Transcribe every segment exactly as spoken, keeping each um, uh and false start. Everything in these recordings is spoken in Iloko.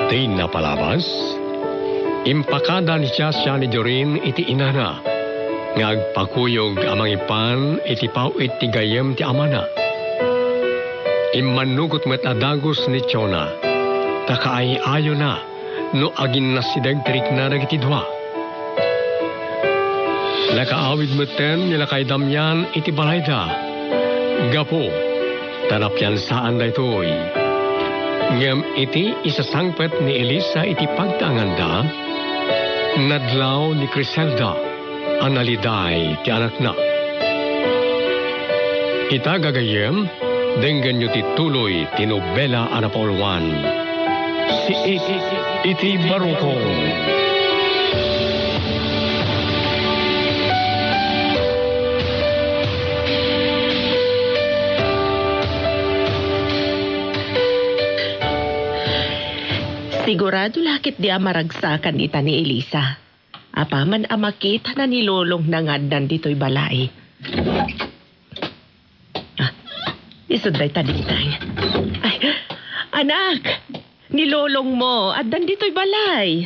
Ti napalabas, impakada ni Shasha ni Jorin iti inana nga agpakuyog a mangipan iti paw-it ti gayyem ti amana. Immannugot met a dagus ni Chona, ta kaay-ayona no aginnasideg ti rikna dagiti dua. Nakaawid metten ni Lakay Damian iti balayda. Gapu ta napiansaan daytoy. Ngem iti isasangpet ni Elisa iti pagtaanganda, nadlaw ni Criselda a naliday ti anakna. Ita gagayyem, denggenyo ti tuloy ti nobela a napauluan, Siit iti Barukong. Sigurado la ketdi a maragsakan ita ni Elisa. Apaman a makitana ni Lolongna nga addan ditoy balay. Ah, isut dayta dintay. Ay, anak! Ni Lolongmo, addan ditoy balay.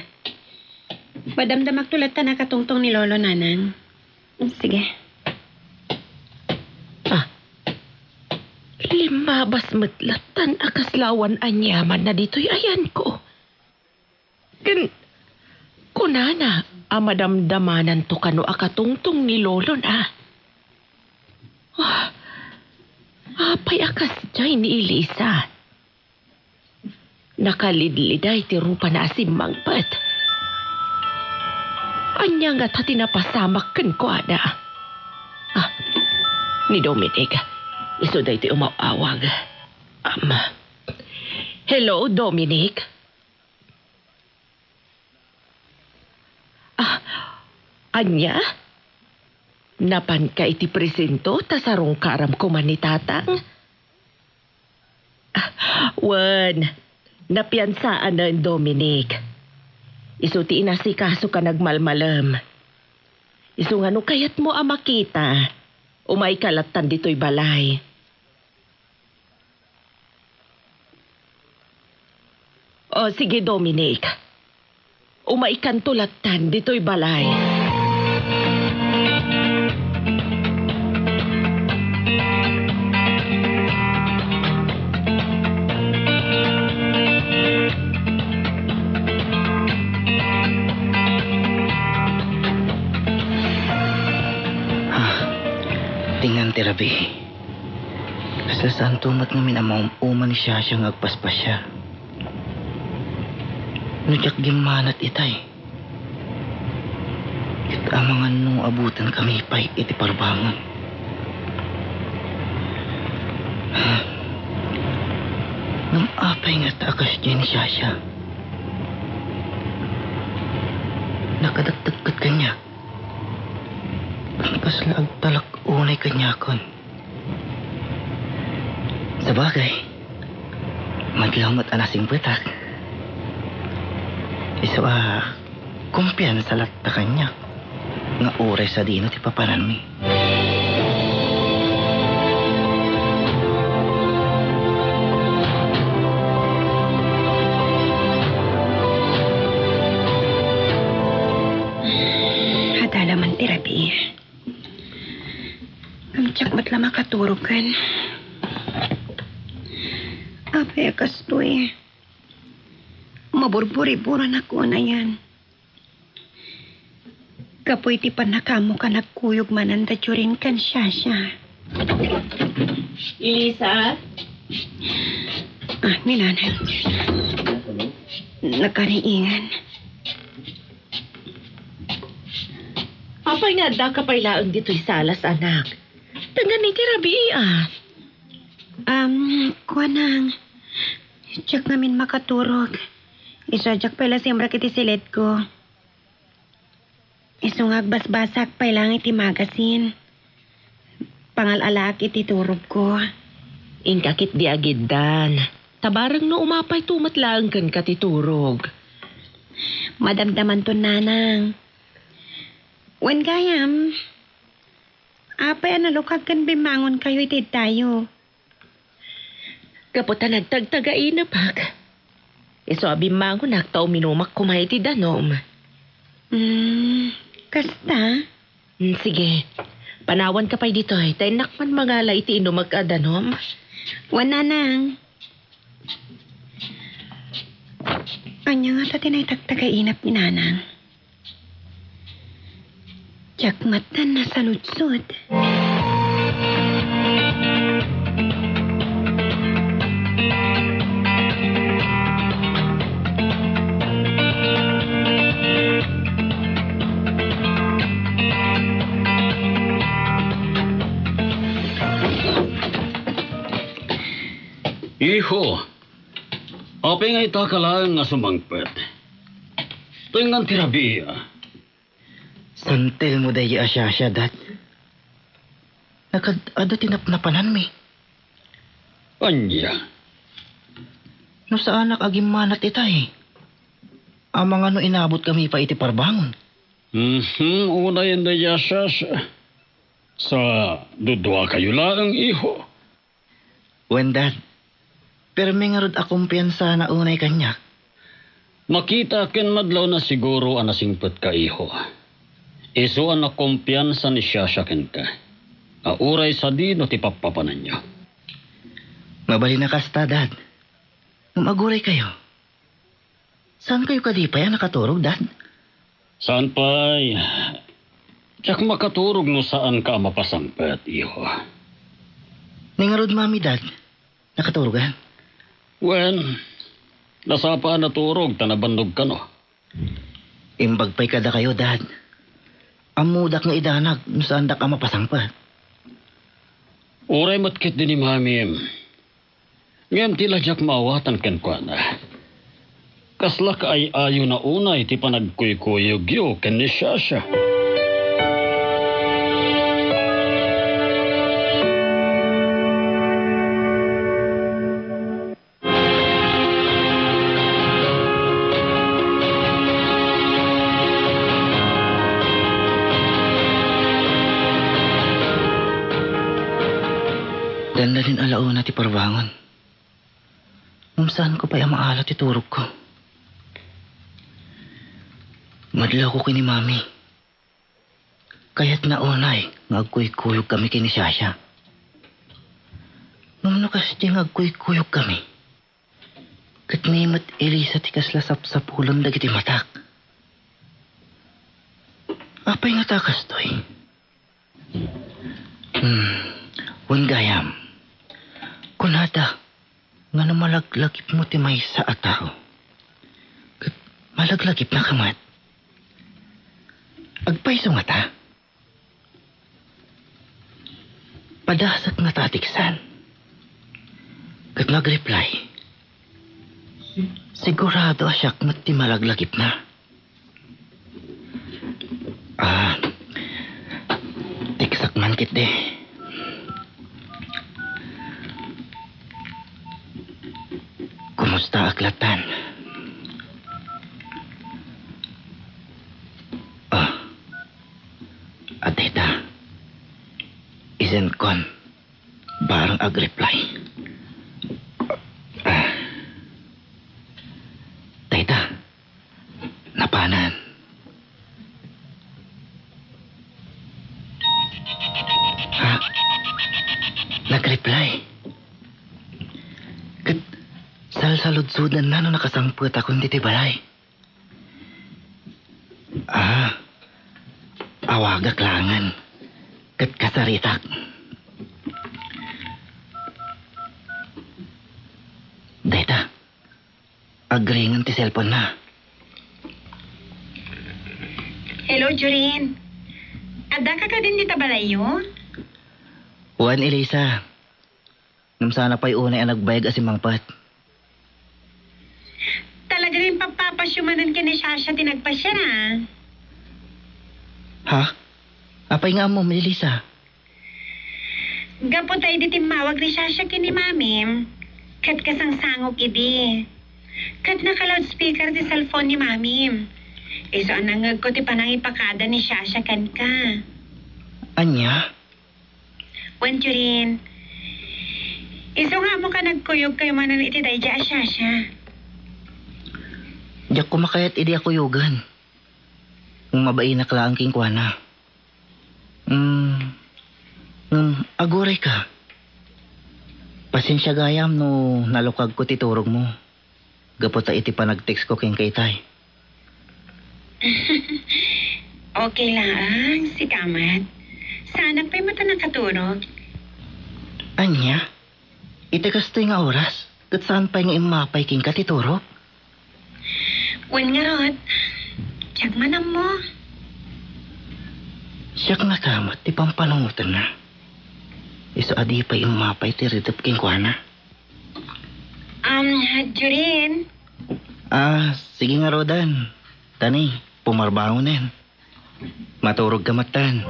Madamdamakto latta nakatungtong ni Lolo, Nanang. Sige. Ah, limmabas met lattan a kasla awan aniamanna ditoy ayanko. Ken kunana a madamdamananto kano a katungtong ni Lolona. Ah, apay a kasdiay ni Elisa? Nakalidliday ti rupana a simmangpet. Ania ngata ti napasamak kenkuana? Ah, ni Dominic. Isu daytoy umaw-awag. Am, hello, Dominic? Ah, ania? Napanka iti presinto ta sarungkaram koma ni Tatang? Ah, wen, napiansaan ni Dominic. Isu ti inasikasoka nagmalmalem. Isu nga no kayatmo a makita, umayka lattan ditoy balay. O, sige, Dominic. Umaykanto lattan ditoy balay. Ah, tengnga ti rabii. Kasla saanto met ngamin a maum-uman ni Shasha nga agpaspasiar. No diak gimmanat itay, ket amangan no abutenkami pay iti parbangon. Ngem apay ngata a kasdiay ni Shasha? Nakadakdakket kaniak. Kasla agtalek unay kaniakon. Sabagay, madlaw met a nasingpetak. Isu a kumpiansa latta kaniak nga uray sadino ti papananmi. Adda la man ti rabii. Ngem diak met la makaturogen. Apay a kastoy? Maburburiburonak unayen. Gapu iti pannakaammoka nagkuyog manen da Jorin ken Shasha. Elisa? Ah, ni Nanay. Nagkariingan. Apay nga addaka pay laeng ditoy salas, anak? Tengnga ti rabii, a. Um, kuanang, diak ngamin makaturog. Isu a diak pay la simrek iti siledko. Isu nga agbasbasaak pay laeng iti magazine. Pangal-alaak iti turogko. Inka ketdi agiddan. Ta bareng no umapayto met laeng kenka ti turog. Madamdamanton, Nanang. Wen gayam, apay a nalukag ken bimmangonkayo iti iddayo? Gapu ta nagtagtagainepak. Isu a bimmangonak ta uminumak koma iti danum. Hmm, kasta? Hmm, sige. Panawanka pay ditoy, ta innak man mangala iti inumak a danum. Wen, nanang. Ania ngata ti naitagtagainap ni nanang? Diak met nasaludsod. Iho, apay nga itaka laeng nga sumangpet? Tengngan ti rabii. Santelmo daydi a siasia, Dad. Nakaad-adu ti napnapananmi. Ania? No saanak a gimmanat itay, amangan no inabutkami pay iti parbangon. Mhm, unayen daydi a siasia. Sa duduakayo laeng, iho. Wen, Dad. Permi ngarud a kumpiansana unay kaniak. Makita ken madlaw na siguro a nasingpetka, iho. Isu a nakumpiansa ni Shasha kenka. A uray sadino ti pappapananyo. Mabalin a kasta, Dad. Ngem aguraykayo. Saankayo kadi pay a nakaturog, Dad? Saan pay? Diak makaturog no saanka a mapasangpet, iho. Ni ngarud, Mami, Dad, nakaturogan? Wen, nasapa a naturog ta nabannog kano. Imbag pay kadakayo, Dad. Ammodak nga idanag no saandak a mapasangpet. Uray met ketdi ni Mamim. Ngem ti la diak maawatan kenkuana, kasla kaay-ayona unay ti panagkuykuyogyo ken ni Shasha. Dandanin a launa ti parbangon. Ngem saanko pay a maala ti turogko. Madlawko ken ni Mami. Kayatna unay nga agkuykuyogkami ken ni Shasha. Ngem no kasdi nga agkuykuyogkami, ket ni met Elisa ti kasla sapsapulan dagiti matak. Apay ngata kastoy? Hmm, wen gayam, kunada nga no malaglagipmo ti maysa a tao, ket malaglagipnaka met, agpayso ngata? Padasek ngata a teksan. Ket no agreply, sigurado a siak met ti malaglagipna. Ah, teksak man ketdi. Kumustaak lattan? Ah, adda ita. I-send kon. Barang agreply. Ah. Dayta. Napanan. Ha? Nagreply. Ket salsaludsodanna no nakasangpetakon ditoy balay. Ah, awagak laengen ket kasaritak. Dayta, agringen ti cellphone-na. Hello, Jorin. Addaka kadin dita balayyo? Wen, Elisa. Ngem saan pay unay a nagbayag a simmangpet. Talaga nga impapapasyo manen ken ni Shasha ti nagpasiar, a. Ha? Apay nga ammom, Elisa? Gapu ta idi timmawag ni Shasha ken ni Mamim, ket kasangsangok idi. Ket naka-loudspeaker ti cellphone ni Mamim. Isu a nangngegko ti panangipakada ni Shasha kenka. Ania? Wen, Jorin, isu nga ammoka nagkuyogkayo manen iti daydi a Shasha. Diak koma kayat idi a kuyogen. Ngem mabainak laeng kenkuana. Hmm, ngem agurayka. Pasensia gayam no nalukagko ti turogmo gapu ta iti panagtextko kenka itay. Okay laeng, sika met. Saanak pay met a nakaturog. Ania? Iti kastoy nga oras, ket saan pay nga immapay kenka ti turog? Wen ngarud, diak man ammo. Siak nakaammo ti pampanunotenna. Isu a di pay immapay ti ridep kenkuana. Um, Jorin. Ah, sige ngaruden. Tani, pumarbangonen. Maturogka metten.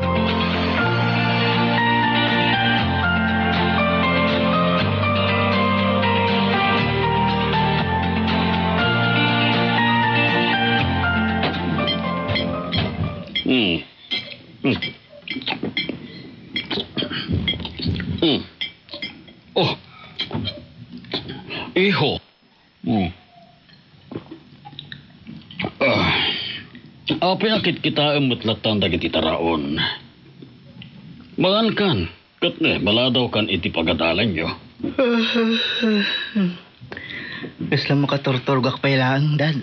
Hmm. Hmm. Hmm. Oh. Iho. Hmm. Ah. Apay a kitkitaem met latta dagiti taraon? Mangankan, ket ne, maladawkan iti pagadalanyo. Kasla makaturturogak pay laeng, Dad.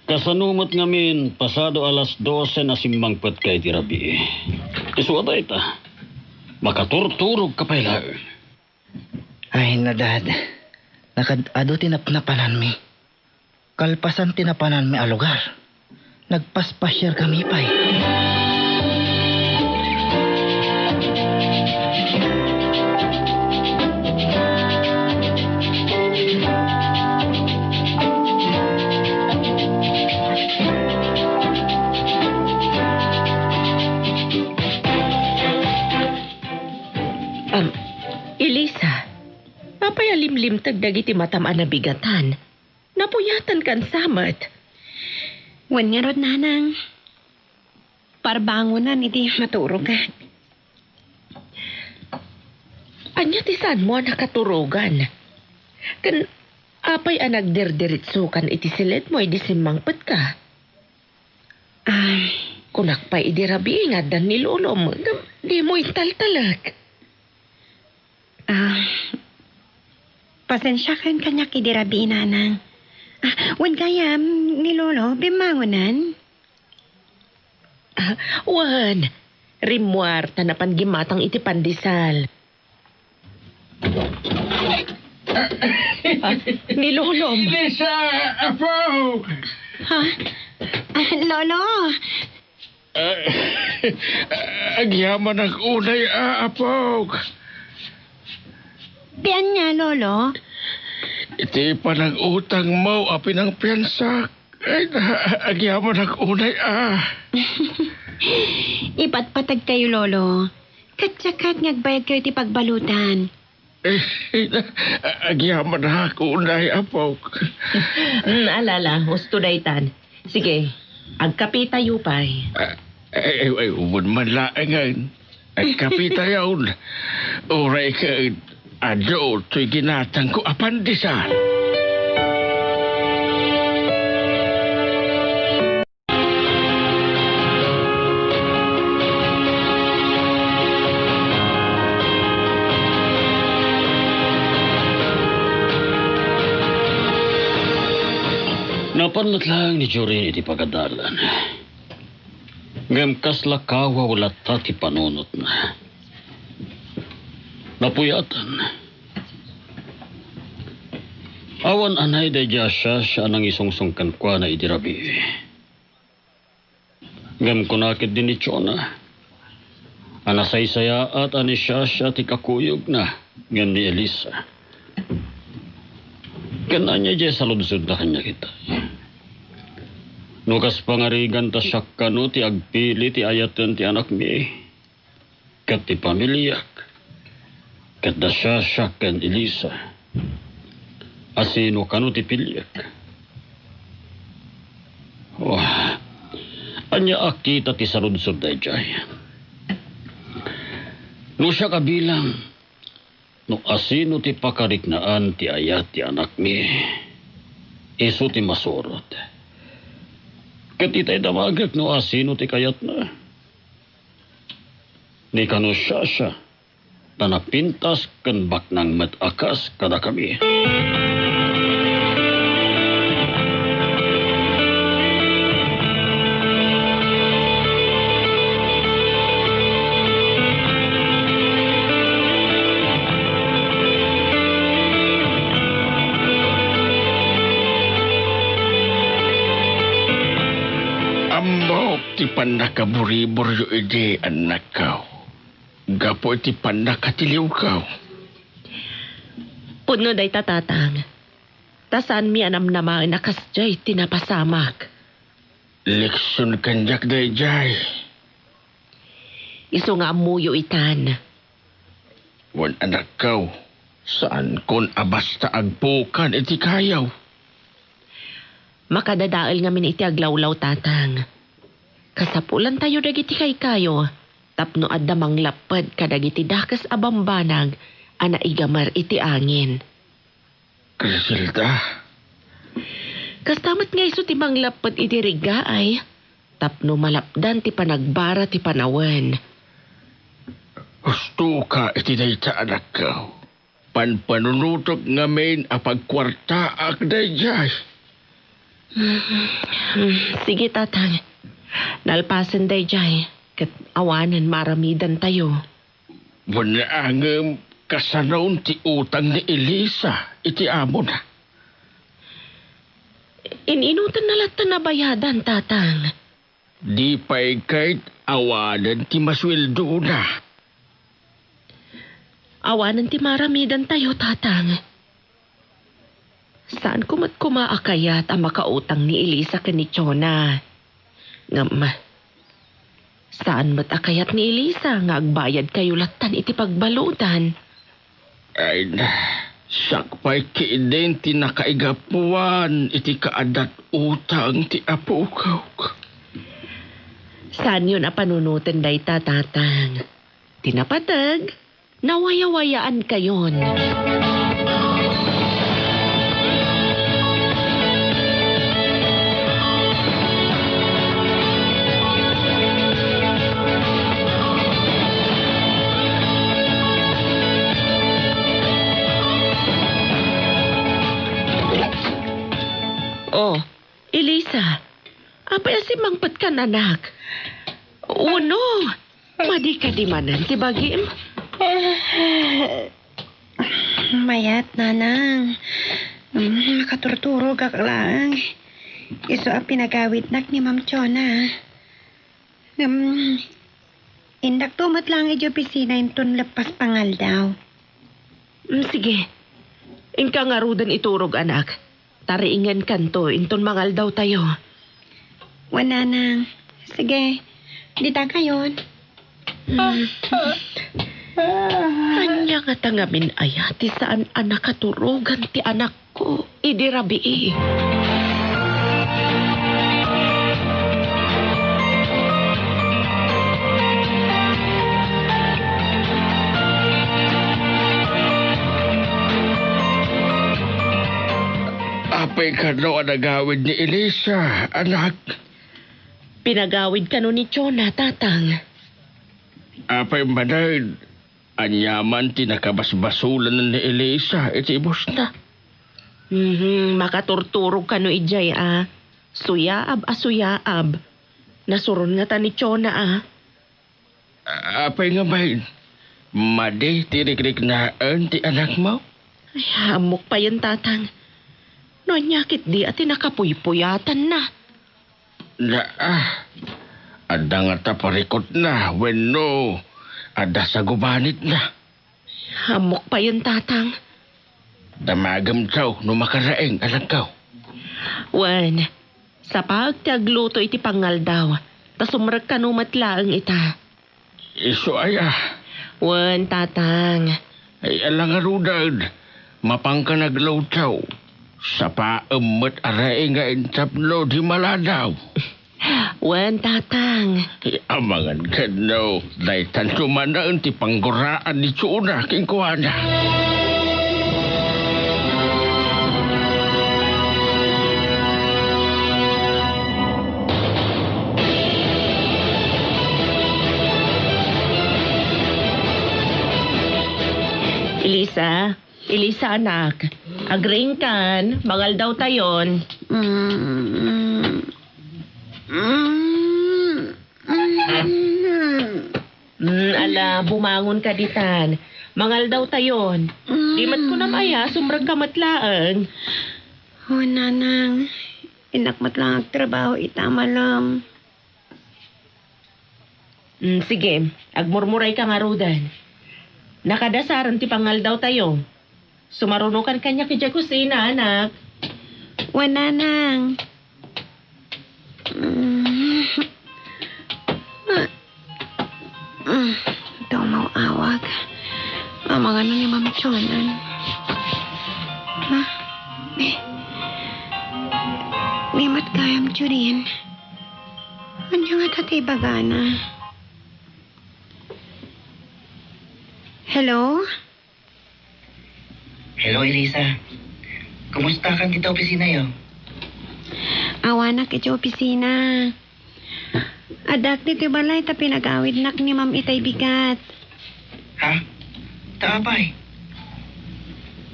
Kasano met ngamin, pasado alas dosen a simmangpetka iti rabii? Isu a dayta, makaturturogka pay laeng. Ay, na, Dad. Nakaad-adu ti napnapananmi. Kalpasan ti napananmi a lugar, nagpaspasiarkami pay. Um, Elisa, apay a limlimteg dagiti matam a nabigatan? Napuyatankan sa met. Wen ngarud, nanang. Parbangonan idi maturogak. Ania ti saanmo a nakaturogan? Ken apay a nagdirdiritsokan iti siledmo idi simmangpetka? Ah. Kunak pay idi rabii nga addan ni lolom, ngem dimo intaltalek. Ah, pasensiakan kaniak idi rabii, nanang. Ah, wen gayam, ni lolo, bimmangonan? Ah, wen, rimmuar ta napan gimmatang iti pandesal. Ah, ni lolom. Elisa, apok! Ha? Ah, lolo! Ah, agyamanak unay, a, apok. Ti ania, lolo? Iti panag-utangmo a pinangpiansak. Ay, na, agyamanak unay, a. Ipatpatagkayo, lolo. Ket diak ket nga agbayadkayo ti pagbalutan. Eh, agyamanak unay, apok. Mm, alala, husto daytan. Sige, agkapitayo pay. Ah, ay, ay, ay, uman man laengen. Agkapitayon. Uray ket adu toy ginatangko a pandesal. Napan met laeng ni Jorin iti pagadalan. Ngem kasla kawaw latta ti panunotna. Napuyatan. Awan anay daydiay a siasio a nangisungsong kenkuana idi rabii. Ngem kuna ketdi ni Jonah a nasaysayaat a ni siasio ti kakuyogna ngem ni Elisa. Ken ania diay saludsodna kaniak itay? No kas pangarigan ta siak kano ti agpili ti ayaten ti anakmi ket ti pamiliak, ket da siasio ken Elisa, asino kano ti piliek? Oh, ania a kita ti saludsod daydiay? No siak a bilang, no asino ti pakariknaan ti ayat ti anakmi, Isu ti masurot. Ket itay damagek no asino ti kayatna. Ni kano siasio, ta napintas ken baknang met a kas kadakami. Ammok ti pannakaburiburyo idi, annakko, gapu iti pannakatiliwko. Pudno dayta, Tatang. Ta saanmi a namnamaen a kasdiay ti napasamak. Leksion kaniak daydiay. Isu nga ammoyo itan. Wen, annakko, saankon a basta agpukan iti kayo. Makadadael ngamin iti aglawlaw, Tatang. Kasapulantayo dagiti kaykayo tapno adda manglapped kadagiti dakes a bambanag a naigamer iti angin. Criselda. Kasta met nga isu ti manglapped iti riggaay tapno malapdan ti panagbara ti panawen. Hustoka iti dayta, annakko. Panpanunotek ngamin a pagkuartaak daydiay. Mm, sige, Tatang. Nalpasen daydiay, ket awanen maaramidantayo. Wen ngem, kasano ti utang ni Elisa iti amona? In-inutenna latta a bayadan, Tatang. Di pay ket awanen ti masueldona. Awanen ti maaramidantayo, Tatang. Saanko met koma a kayat a makautang ni Elisa ken ni Jonah. Ngem, saan met a kayat ni Elisa nga agbayadkayo lattan iti pagbaludan. Ay na, siak pay ketdin ti nakaigapuan iti kaadat utang ti apokok. Saanyon a panunoten dayta, Tatang. Ti napateg, nawayawayaankayon. Oh, Elisa, apay a simmangpetkan, anak? Wenno, madi kadi manen ti bagim? Mayat, Nanang. Mm, makaturturogak laeng. Isu a pinagawidnak ni Ma'am Jonah. Ngem, indakto met laeng idiay opisina inton leppas pangaldaw. Mm, sige. Inka ngaruden iturog, anak. Tariingenkanto inton mangaldawtayo. Wen, Nanang. Sige, ditakayon. Hmm. Ania ngata ngamin aya ti saan a nakaturogan ti anakko idi rabii? Apay kano a nagawid ni Elisa, anak? Pinagawid kano ni Jonah, Tatang. Apay manen, ania man ti nakabasbasolan ni Elisa iti ibusna? Mhm, makaturturog kano idiay a suyaab a suyaab. Nasuron ngata ni Jonah a. A-, apay ngamin, madi ti rikriknaen ti anakmo? Ay, ammok payen, Tatang. No ania ketdi a ti nakapuypuyatanna? Naa, adda ngata parikutna wenno adda sagubanitna? Ammok payen, Tatang. Damagemto no makaraeng, anakko. Wen, sapaek ti agluto iti pangaldaw, ta sumrek kano met laeng ita. Isu aya? Wen, Tatang. Ay, ala ngaruden, mapanka nagluto. Sapaem met a raengen tapno di maladaw. Wen, Tatang. Amangan kano, daytanto manen ti pangguraan ni Jonah kenkuana. Ta, Elisa, anak, agriingkan, mangaldawtayon. Mm. Mm. Mm. Mm, ala, bumangon ka ditan. Mangaldawtayon. Mm. Di met kunam aya, sumrekka met laeng. Oh, nanang, innak met laeng agtrabaho ita malem. Mm, sige, agmurmurayka ngaruden. Nakadasaren ti pangaldawtayo. Sumarunokan kaniak idiay kusina, anak. Wen, nanang. Mm. Ah. Mm. Ito, maawag. Amangan ni Ma'am Chonan. Ha? Eh. Di met gayam, Jorin. Ania ngata ti ibagana? Hello? Hello, Elisa. Kumustakan dita opisinayo? Awanak iti opisina. Addaak ditoy balay ta pinagawidnak ni Ma'am itay bigat. Ha? Ta apay?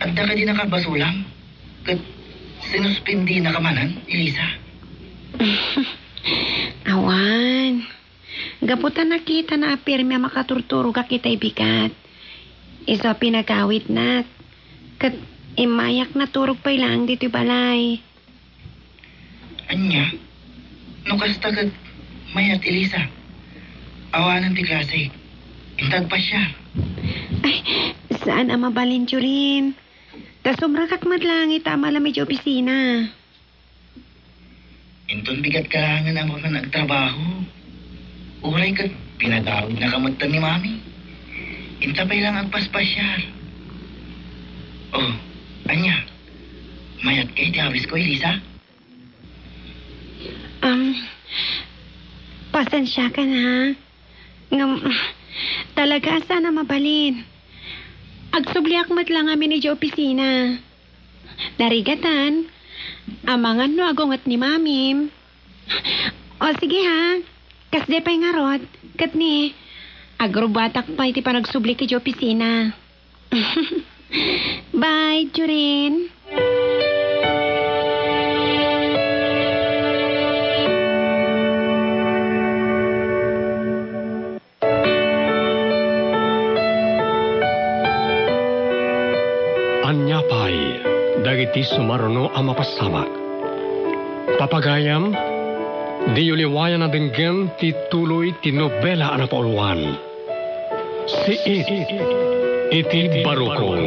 Adda kadi nakabasulam? Ket sinuspendinaka manen, Elisa? Awan. Gapu ta nakitana a pirmi a makaturturogak itay bigat, isu a pinagawidnak. Ket immayak naturog pay laeng ditoy balay. Ania? No kasta ket mayat, Elisa. Awanen ti klase. Inta agpasiar. Ay, saan a mabalin, Jorin. Ta sumrekak met laeng ita a malem idiay opisina. Inton bigat ka laengen a mapan agtrabaho. Uray ket pinagawidnaka met ni Mami. Inta pay laeng agpaspasiar. Oh, ania? Mayat ka iti awisko, Elisa? Um, pasensiakan, ha? Ngem, talaga a saan a mabalin. Agsubliak met laeng ngamin idiay opisina. Narigatan, amangan no agunget ni Mamim. O, sige, ha. Kasdi pay ngarud, ket ni, agrubbuatak pay ti panagsublik idiay opisina. Bye, Jorin. Ania pay dagiti sumaruno a mapasamak? Papagayam, diyo liwayan a denggen ti tuloy ti nobela a napauluan. Siit iti Barukon.